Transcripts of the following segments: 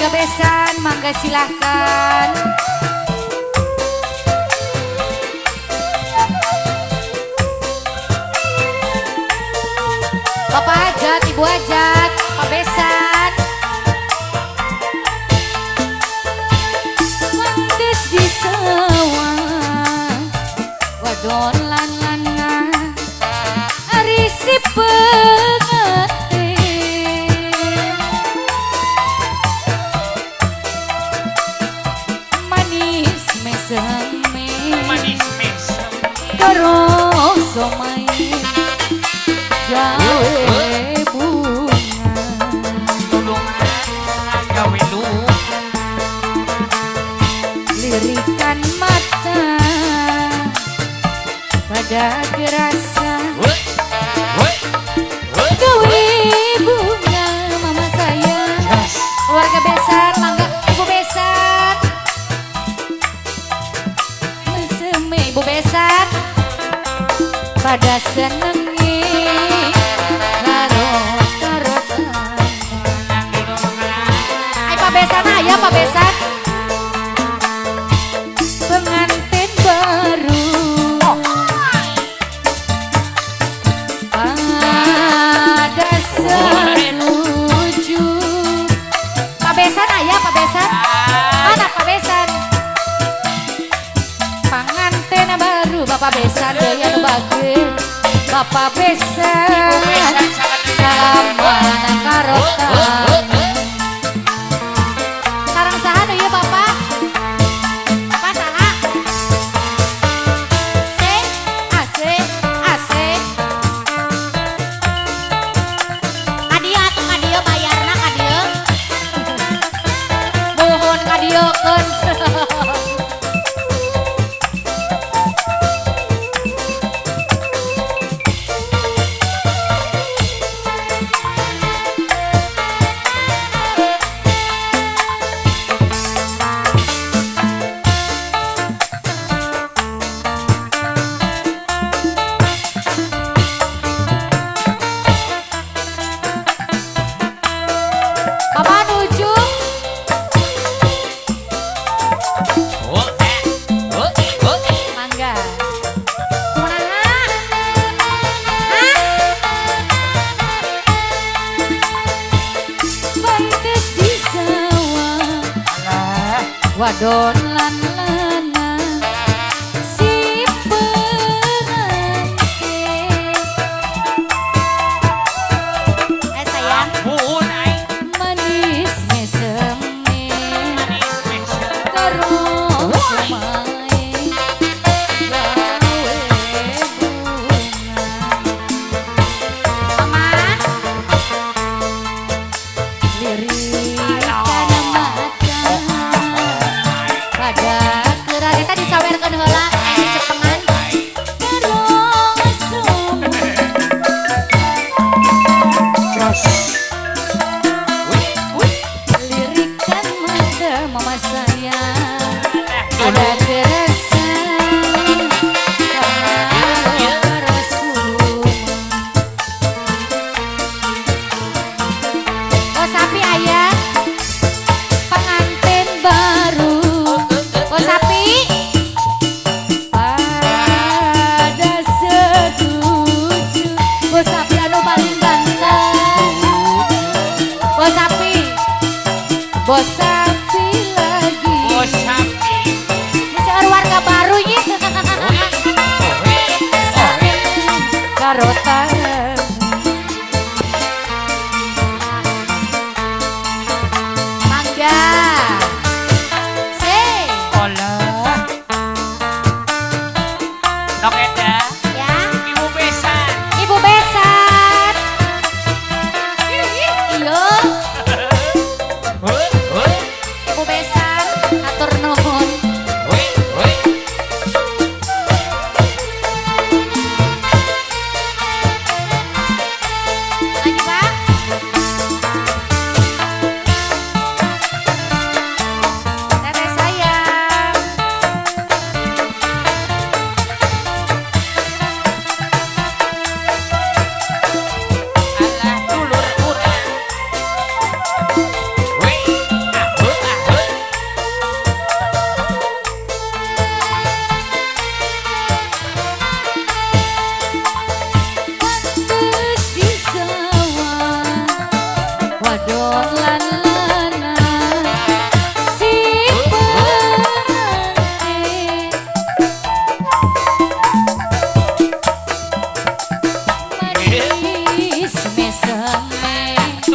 Keluarga besan, mangga silahkan. Bapak Hajat, Ibu Hajat, Pak Besan. Mantes di sawah, wadon lan lanang, ari si pengantin. Manis meseme, Manis mesem. Karo somai gawe bunga. Tulungan gawe lu. Lirikan mata pada gerasa Woi. Woi. Woi. gawe bunga mama sayang. Yes. Keluarga besan, mangga ibu besan. Meseme ibu besan pada senengi karo karotan. Ay Pak Besan aya Pak Besan. Pengantin baru pada setuju. Pak Besan aya Pak Besan. Mana Pak Besan? Panganten baru Bapak Besan deui anu bageun. Bapak Besan salaman karotan. Sareng saha deui Bapak? Bapak saha? C A C A C. Kadieu atuh kadieu bayarna kadieu. Mohon kadiekeun. Bapak nuju Oh, eh. Oh, oh. mangga. Kumaha? Hah? Pantes di sawah Alah. wadon lan lanang si pengantin. Eh sayang, Ampun aing. Manis meseme Manis mesem. karo somai gawe bunga. Mama. Lirikan mata pada keran Eta disawerkeun heula eh cepengan. karo somai. Jos. Wih, wih. Lirikan mata mama sayang Alah, pada tolong. kerasa karo suma. Oh sapi ayah pengantin baru. Oh sapi pada setuju. Oh sapi anu paling ganteng. Oh sapi, bos sapi lagi. Oh, sapi. Ini seueur warga baru nya. Oh, eh. Oh, eh. Karotan. Mangga. Se. Alah. Nok Eda, Ya. Ibu Besan. Ibu Besan. Iya, Hoi, hoi, Ibu Besan, atur nuhun. hoi, hoi.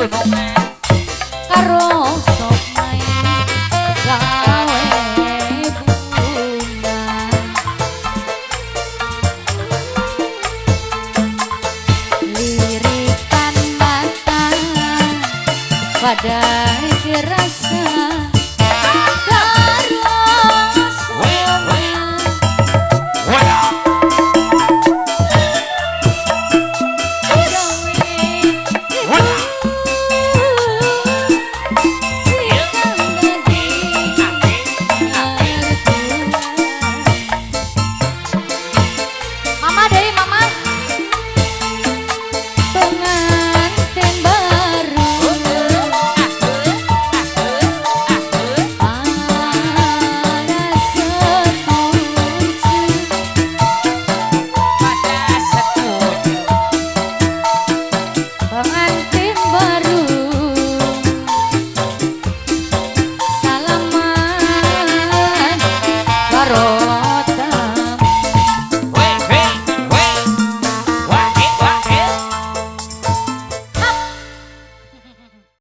Gunungan. Karosok main gawe bunga. Lirikan mata pada